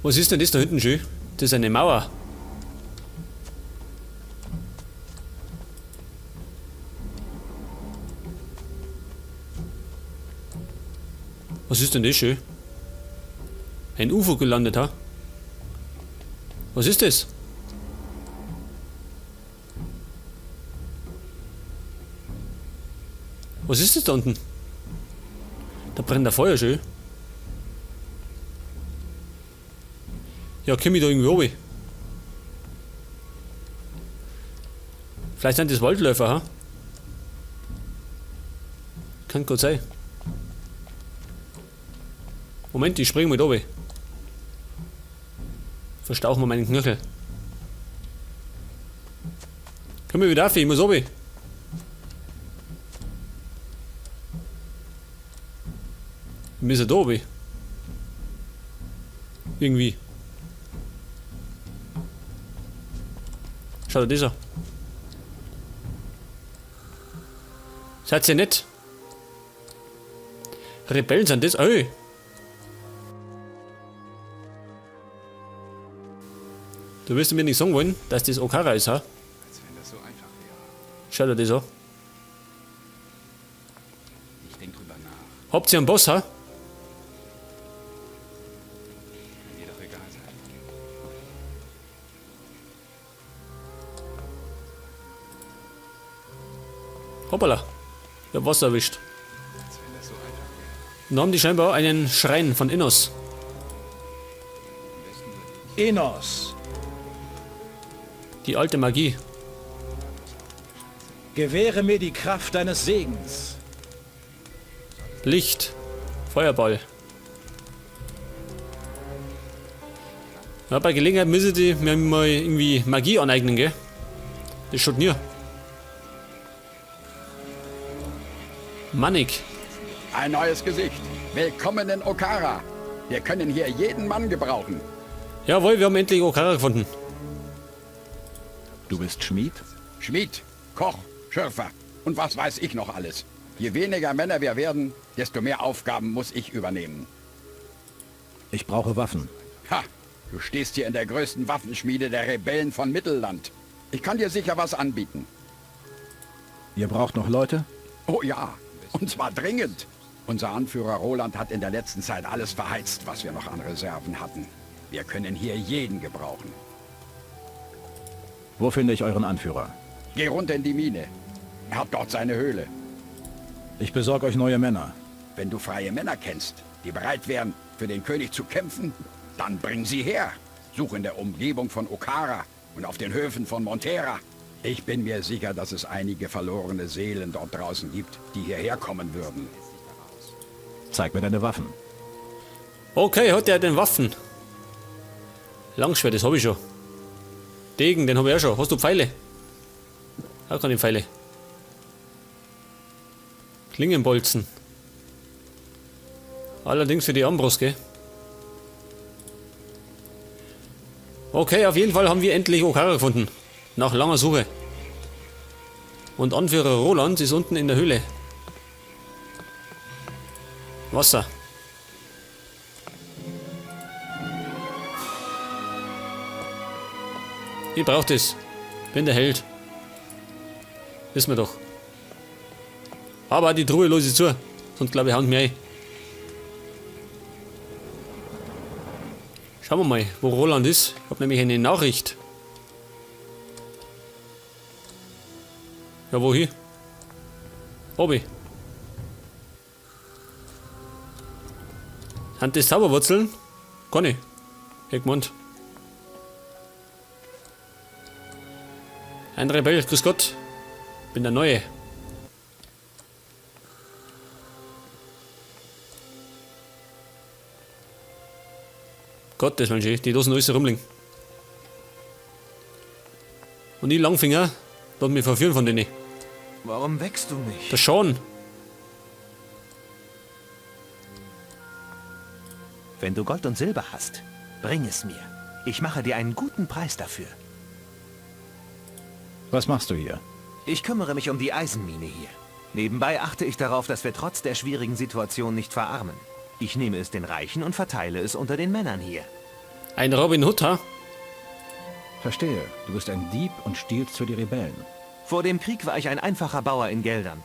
Was ist denn das da hinten schön? Das ist eine Mauer. Was ist denn das schön? Ein UFO gelandet, ha? Was ist das? Was ist das da unten? Da brennt ein Feuer schön. Ja, komm ich da irgendwie runter? Vielleicht sind das Waldläufer, ha? Kann gut sein. Moment, ich spring mal da runter. Verstauchen wir meinen Knöchel. Komm ich wieder auf, ich muss runter. Wir müssen da runter. Irgendwie. Schau dir das an. Seid ihr nett? Rebellen sind das? Ey. Du wirst mir nicht sagen wollen, dass das Okara ist, ha? Als wenn das so einfach wäre. Schau dir das an. Ich denk drüber nach. Habt ihr einen Boss, ha? Kann dir doch egal sein. Hoppala. Ich hab Wasser erwischt. Als wenn das so einfach wäre. Und da haben die scheinbar einen Schrein von Innos. Am besten würde ich Innos, Die alte Magie. gewähre mir die Kraft deines Segens. Licht. Feuerball. Ja, bei Gelegenheit müssen die mir mal irgendwie Magie aneignen, gell? Das schaut nie. Mannig. Ein neues Gesicht. Willkommen in Okara. Wir können hier jeden Mann gebrauchen. Jawohl, wir haben endlich Okara gefunden. Du bist Schmied? Schmied, Koch, Schürfer und was weiß ich noch alles. Je weniger Männer wir werden, desto mehr Aufgaben muss ich übernehmen. Ich brauche Waffen. Ha, du stehst hier in der größten Waffenschmiede der Rebellen von Mittelland. Ich kann dir sicher was anbieten. Ihr braucht noch Leute? Oh ja, und zwar dringend. Unser Anführer Roland hat in der letzten Zeit alles verheizt, was wir noch an Reserven hatten. Wir können hier jeden gebrauchen. Wo finde ich euren Anführer? Geh runter in die Mine. Er hat dort seine Höhle. Ich besorge euch neue Männer. Wenn du freie Männer kennst, die bereit wären, für den König zu kämpfen, dann bring sie her. Such in der Umgebung von Okara und auf den Höfen von Montera. Ich bin mir sicher, dass es einige verlorene Seelen dort draußen gibt, die hierher kommen würden. Zeig mir deine Waffen. Okay, hat er denn Waffen? Langschwert, das habe ich schon. Degen, den habe ich auch schon. Hast du Pfeile? Auch keine Pfeile. Klingenbolzen. Allerdings für die Armbrust, gell? Okay, auf jeden Fall haben wir endlich Okara gefunden. Nach langer Suche. Und Anführer Roland ist unten in der Höhle. Wasser. Ich brauch das. Bin der Held. Wissen wir doch. Aber die Truhe los ich zu. Sonst glaube ich, hauen mich ein. Schauen wir mal, wo Roland ist. Ich habe nämlich eine Nachricht. Ja, wohin? Obi. Sind das Zauberwurzeln? Kann ich. Hätt gemeint. Ein Rebell, grüß Gott. Bin der Neue. Gott, das Mensch, die lassen alles rumliegen. Und die Langfinger, lass mich verführen von denen. Warum wächst du mich? Der Sean. Wenn du Gold und Silber hast, bring es mir. Ich mache dir einen guten Preis dafür. Was machst du hier? Ich kümmere mich um die Eisenmine hier. Nebenbei achte ich darauf, dass wir trotz der schwierigen Situation nicht verarmen. Ich nehme es den Reichen und verteile es unter den Männern hier. Ein Robin Hood, ha? Verstehe, du bist ein Dieb und stiehlst für die Rebellen. Vor dem Krieg war ich ein einfacher Bauer in Geldern.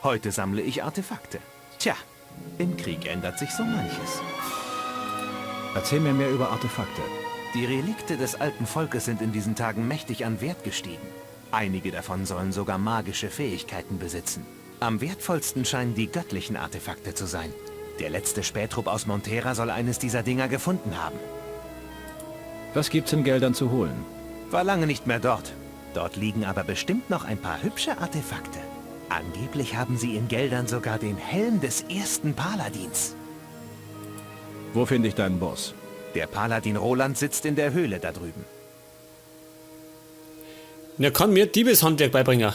Heute sammle ich Artefakte. Tja, im Krieg ändert sich so manches. Erzähl mir mehr über Artefakte. Die Relikte des alten Volkes sind in diesen Tagen mächtig an Wert gestiegen. Einige davon sollen sogar magische Fähigkeiten besitzen. Am wertvollsten scheinen die göttlichen Artefakte zu sein. Der letzte Spähtrupp aus Montera soll eines dieser Dinger gefunden haben. Was gibt's in Geldern zu holen? War lange nicht mehr dort. Dort liegen aber bestimmt noch ein paar hübsche Artefakte. Angeblich haben sie in Geldern sogar den Helm des ersten Paladins. Wo finde ich deinen Boss? Der Paladin Roland sitzt in der Höhle da drüben. Er kann mir Diebeshandwerk beibringen.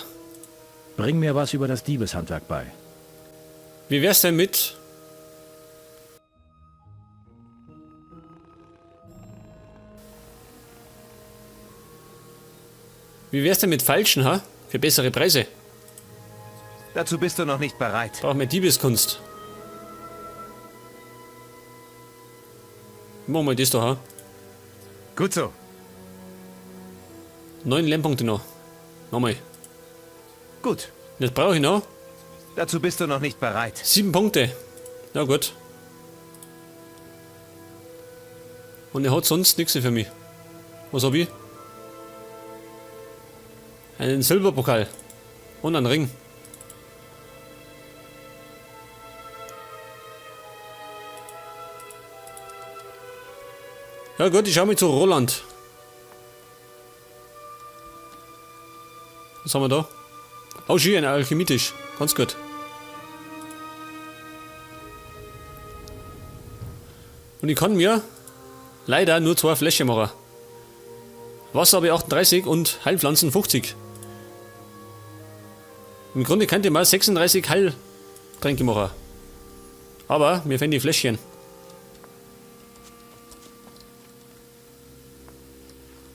Bring mir was über das Diebeshandwerk bei. Wie wär's denn mit... Wie wär's denn mit Falschen, ha? Für bessere Preise. Dazu bist du noch nicht bereit. Brauchen wir Diebeskunst. Machen wir das da, ha? Gut so. 9 Lernpunkte noch. Nochmal. Gut. Das brauche ich noch. Dazu bist du noch nicht bereit. 7 Punkte. Na gut. Und er hat sonst nichts für mich. Was hab ich? Einen Silberpokal. Und einen Ring. Ja gut, ich schau mal zu Roland. Was haben wir da? Oh, schön, ein Alchemietisch. Ganz gut. Und ich kann mir leider nur 2 Fläschchen machen. Wasser habe ich 38 und Heilpflanzen 50. Im Grunde könnte ich mal 36 Heiltränke machen. Aber mir fehlen die Fläschchen.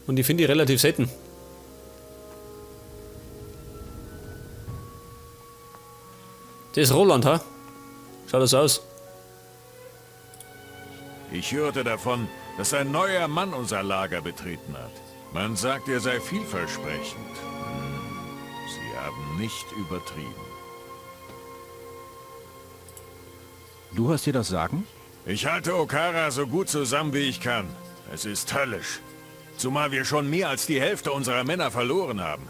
Und die finde ich relativ selten. Das ist Roland, ha? Schaut das aus? Ich hörte davon, dass ein neuer Mann unser Lager betreten hat. Man sagt, er sei vielversprechend. Sie haben nicht übertrieben. Du hast dir das Sagen? Ich halte Okara so gut zusammen, wie ich kann. Es ist höllisch. Zumal wir schon mehr als die Hälfte unserer Männer verloren haben.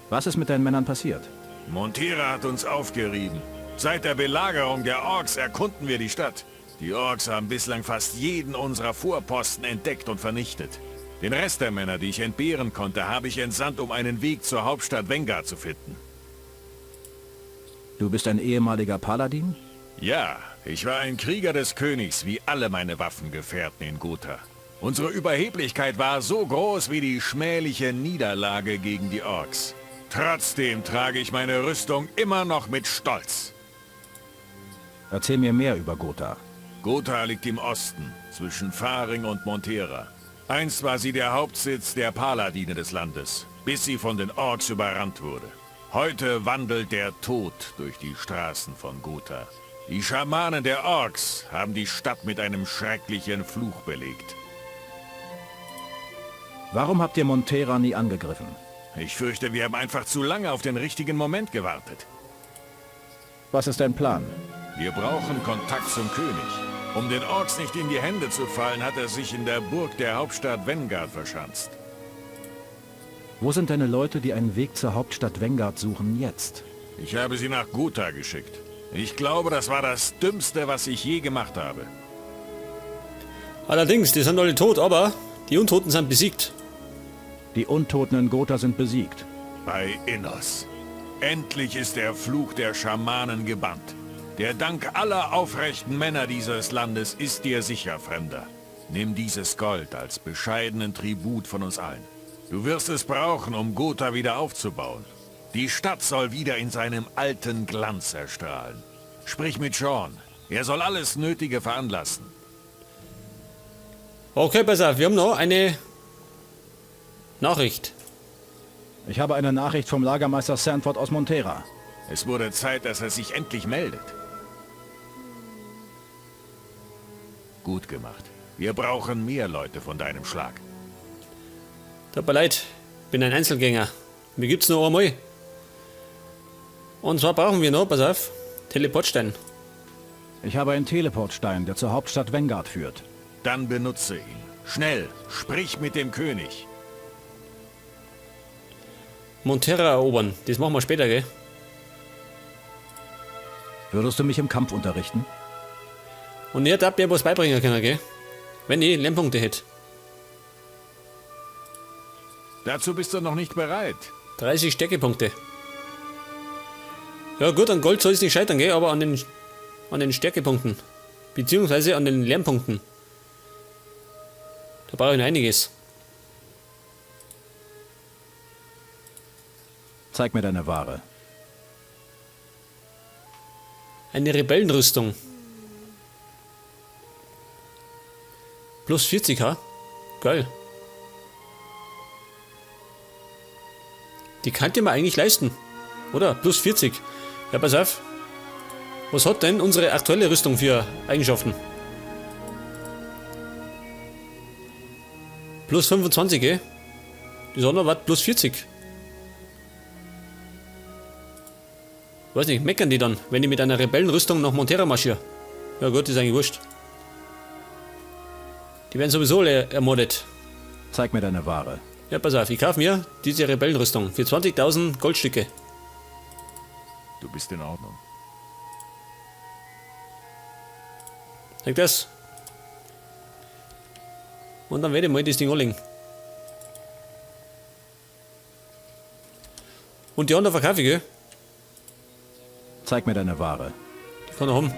Was ist mit deinen Männern passiert? Montera hat uns aufgerieben. Seit der Belagerung der Orks erkunden wir die Stadt. Die Orks haben bislang fast jeden unserer Vorposten entdeckt und vernichtet. Den Rest der Männer, die ich entbehren konnte, habe ich entsandt, um einen Weg zur Hauptstadt Vengard zu finden. Du bist ein ehemaliger Paladin? Ja, ich war ein Krieger des Königs, wie alle meine Waffengefährten in Gotha. Unsere Überheblichkeit war so groß wie die schmähliche Niederlage gegen die Orks. Trotzdem trage ich meine Rüstung immer noch mit Stolz. Erzähl mir mehr über Gotha. Gotha liegt im Osten, zwischen Faring und Montera. Einst war sie der Hauptsitz der Paladine des Landes, bis sie von den Orks überrannt wurde. Heute wandelt der Tod durch die Straßen von Gotha. Die Schamanen der Orks haben die Stadt mit einem schrecklichen Fluch belegt. Warum habt ihr Montera nie angegriffen? Ich fürchte, wir haben einfach zu lange auf den richtigen Moment gewartet. Was ist dein Plan? Wir brauchen Kontakt zum König. Um den Orks nicht in die Hände zu fallen, hat er sich in der Burg der Hauptstadt Vengard verschanzt. Wo sind deine Leute, die einen Weg zur Hauptstadt Vengard suchen, jetzt? Ich habe sie nach Gotha geschickt. Ich glaube, das war das Dümmste, was ich je gemacht habe. Allerdings, die sind alle tot, aber die Untoten sind besiegt. Die Untoten in Gotha sind besiegt. Bei Innos. Endlich ist der Fluch der Schamanen gebannt. Der Dank aller aufrechten Männer dieses Landes ist dir sicher, Fremder. Nimm dieses Gold als bescheidenen Tribut von uns allen. Du wirst es brauchen, um Gotha wieder aufzubauen. Die Stadt soll wieder in seinem alten Glanz erstrahlen. Sprich mit Sean. Er soll alles Nötige veranlassen. Okay, pass auf, wir haben noch eine Nachricht. Ich habe eine Nachricht vom Lagermeister Sanford aus Montera. Es wurde Zeit, dass er sich endlich meldet. Gut gemacht. Wir brauchen mehr Leute von deinem Schlag. Tut mir leid, bin ein Einzelgänger. Mir gibt's nur einmal. Und zwar brauchen wir noch, pass auf, Teleportstein. Ich habe einen Teleportstein, der zur Hauptstadt Vengard führt. Dann benutze ihn. Schnell, sprich mit dem König. Monterra erobern. Das machen wir später, gell? Würdest du mich im Kampf unterrichten? Und er darf mir was beibringen können, gell? Wenn ich Lernpunkte hätte. Dazu bist du noch nicht bereit. 30 Stärkepunkte. Ja gut, an Gold soll es nicht scheitern, gell? Aber an den Stärkepunkten. Beziehungsweise an den Lernpunkten. Da brauche ich noch einiges. Zeig mir deine Ware. Eine Rebellenrüstung. Plus 40, ha? Geil. Die könnte man eigentlich leisten. Oder? Plus 40. Ja, pass auf. Was hat denn unsere aktuelle Rüstung für Eigenschaften? Plus 25, gell? Die Sonne war plus 40. Weiß nicht, meckern die dann, wenn ich mit einer Rebellenrüstung nach Monterra marschiere? Ja gut, ist eigentlich wurscht. Die werden sowieso alle ermordet. Zeig mir deine Ware. Ja, pass auf, ich kaufe mir diese Rebellenrüstung für 20.000 Goldstücke. Du bist in Ordnung. Sag das. Und dann werde ich mal das Ding anlegen. Und die anderen verkaufe ich, gell? Zeig mir deine Ware. Die kann er haben.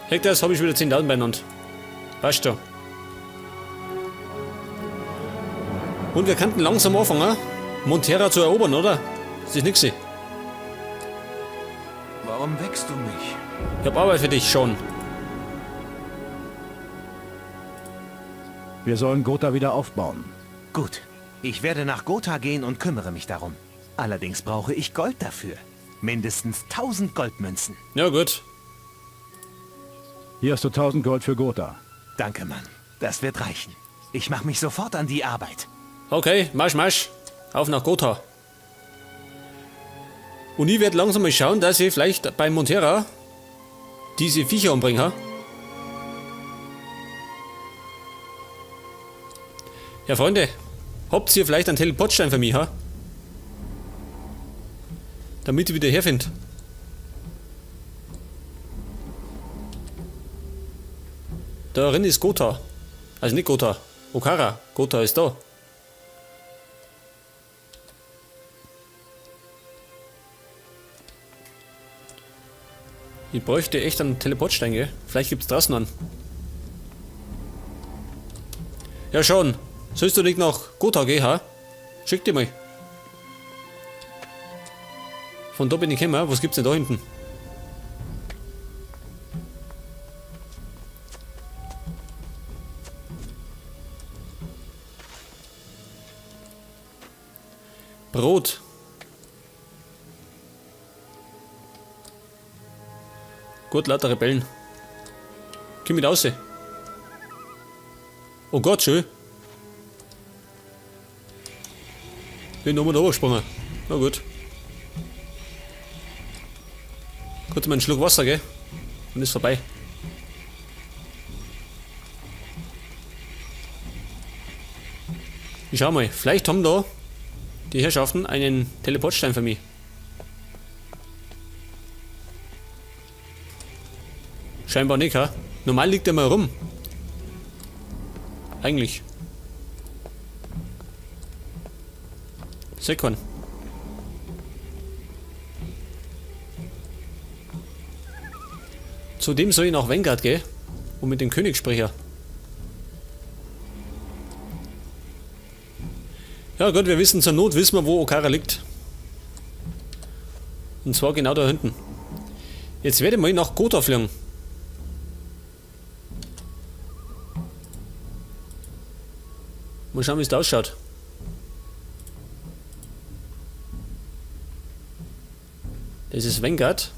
Heck, das hab ich wieder 10.000 beieinander. Passt schon. Und wir könnten langsam anfangen, Monterra zu erobern, oder? Das ist nix. Warum wächst du mich? Ich hab Arbeit für dich schon. Wir sollen Gotha wieder aufbauen. Gut. Ich werde nach Gotha gehen und kümmere mich darum. Allerdings brauche ich Gold dafür. Mindestens 1000 Goldmünzen. Ja, gut. Hier hast du 1000 Gold für Gotha. Danke, Mann. Das wird reichen. Ich mach mich sofort an die Arbeit. Okay, marsch, marsch. Auf nach Gotha. Und ich werde langsam mal schauen, dass ich vielleicht bei Monterra diese Viecher umbringe. Ha? Ja, Freunde, habt ihr vielleicht einen Teleportstein für mich, ha? Damit ich wieder herfind. Darin ist Gotha. Also nicht Gotha. Okara. Gotha ist da. Ich bräuchte echt einen Teleportstein, gell? Vielleicht gibt's draußen einen. Ja schon. Sollst du nicht nach Gotha gehen, ha? Schick dich mal. Von da bin ich gekommen. Was gibt's denn da hinten? Brot. Gut, lauter Rebellen. Komm mit raus. Oh Gott, schön. Bin nochmal da gesprungen. Na gut. Kurz mal einen Schluck Wasser, gell? Und ist vorbei. Ich schau mal, vielleicht haben da die Herrschaften einen Teleportstein für mich. Scheinbar nicht, ha? Normal liegt er mal rum. Eigentlich. Sekon. Zudem soll ich nach Vengard gehen und mit dem König sprechen. Ja gut, wir wissen zur Not, wissen wir, wo Okara liegt. Und zwar genau da hinten. Jetzt werde ich mal nach Gotha fliegen. Mal schauen, wie es da ausschaut. Das ist Vengard.